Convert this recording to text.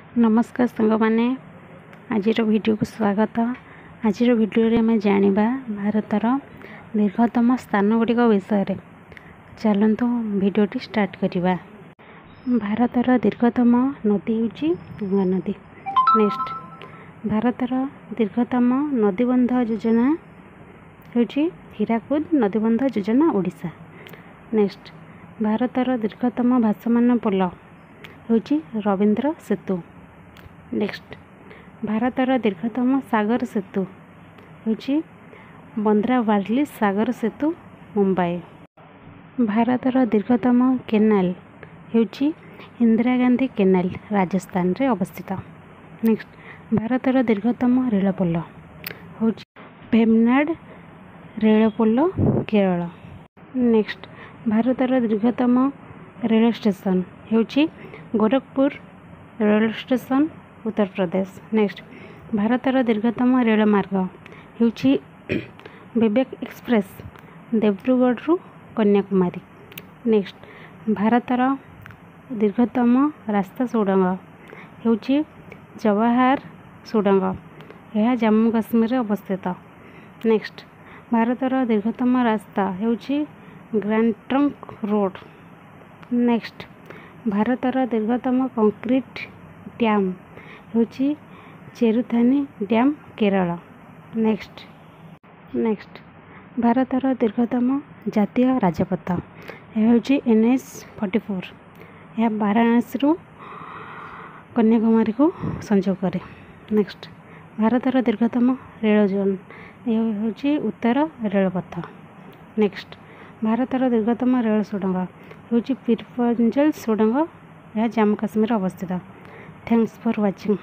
ନମସ୍କାର ସାଙ୍ଗମାନେ, ଆଜିର ଭିଡ଼ିଓକୁ ସ୍ୱାଗତ। ଆଜିର ଭିଡ଼ିଓରେ ଆମେ ଜାଣିବା ଭାରତର ଦୀର୍ଘତମ ସ୍ଥାନ ଗୁଡ଼ିକ ବିଷୟରେ। ଚାଲନ୍ତୁ ଭିଡ଼ିଓଟି ଷ୍ଟାର୍ଟ କରିବା। ଭାରତର ଦୀର୍ଘତମ ନଦୀ ହେଉଛି ଗଙ୍ଗା ନଦୀ। ନେକ୍ସଟ, ଭାରତର ଦୀର୍ଘତମ ନଦୀବନ୍ଧ ଯୋଜନା ହେଉଛି ହୀରାକୁଦ ନଦୀବନ୍ଧ ଯୋଜନା, ଓଡ଼ିଶା। ନେକ୍ସଟ, ଭାରତର ଦୀର୍ଘତମ ଭାସମାନ ପୋଲ ହେଉଛି ରବୀନ୍ଦ୍ର ସେତୁ। ନେକ୍ସଟ, ଭାରତର ଦୀର୍ଘତମ ସାଗର ସେତୁ ହେଉଛି ବନ୍ଦ୍ରା ୱାର୍ଲି ସାଗର ସେତୁ, ମୁମ୍ବାଇ। ଭାରତର ଦୀର୍ଘତମ କେନାଲ ହେଉଛି ଇନ୍ଦିରା ଗାନ୍ଧୀ କେନାଲ, ରାଜସ୍ଥାନରେ ଅବସ୍ଥିତ। ନେକ୍ସଟ, ଭାରତର ଦୀର୍ଘତମ ରେଳ ପୋଲ ହେଉଛି ଭେମନାଡ଼ ରେଳ ପୋଲ, କେରଳ। ନେକ୍ସଟ, ଭାରତର ଦୀର୍ଘତମ ରେଳ ଷ୍ଟେସନ ହେଉଛି ଗୋରଖପୁର ରେଳ ଷ୍ଟେସନ, ଉତ୍ତରପ୍ରଦେଶ। ନେକ୍ସଟ, ଭାରତର ଦୀର୍ଘତମ ରେଳ ମାର୍ଗ ହେଉଛି ବିବେକ ଏକ୍ସପ୍ରେସ୍, ଦେବ୍ରୁଗଡ଼ରୁ କନ୍ୟାକୁମାରୀ। ନେକ୍ସଟ, ଭାରତର ଦୀର୍ଘତମ ରାସ୍ତା ସୁଡ଼ଙ୍ଗ ହେଉଛି ଜବାହାର ସୁଡ଼ଙ୍ଗ, ଏହା ଜାମ୍ମୁ କାଶ୍ମୀରରେ ଅବସ୍ଥିତ। ନେକ୍ସଟ, ଭାରତର ଦୀର୍ଘତମ ରାସ୍ତା ହେଉଛି ଗ୍ରାଣ୍ଡ ଟ୍ରଙ୍କ ରୋଡ଼। ନେକ୍ସଟ, ଭାରତର ଦୀର୍ଘତମ କଂକ୍ରିଟ ଡ୍ୟାମ୍ ହେଉଛି ଚେରୁଥାନି ଡ୍ୟାମ୍, କେରଳ। ନେକ୍ସଟ, ଭାରତର ଦୀର୍ଘତମ ଜାତୀୟ ରାଜପଥ ଏହା ହେଉଛି NH 44। ଏହା ବାରାଣସୀରୁ କନ୍ୟାକୁମାରୀକୁ ସଂଯୋଗ କରେ। ନେକ୍ସଟ, ଭାରତର ଦୀର୍ଘତମ ରେଳ ଜୋନ୍ ଏହା ହେଉଛି ଉତ୍ତର ରେଳପଥ। ନେକ୍ସଟ, ଭାରତର ଦୀର୍ଘତମ ରେଳ ସୁଡ଼ଙ୍ଗ ହେଉଛି ପୀର ପଞ୍ଜଲ ସୁଡ଼ଙ୍ଗ, ଏହା ଜାମ୍ମୁ କାଶ୍ମୀରରେ ଅବସ୍ଥିତ। Thanks for watching.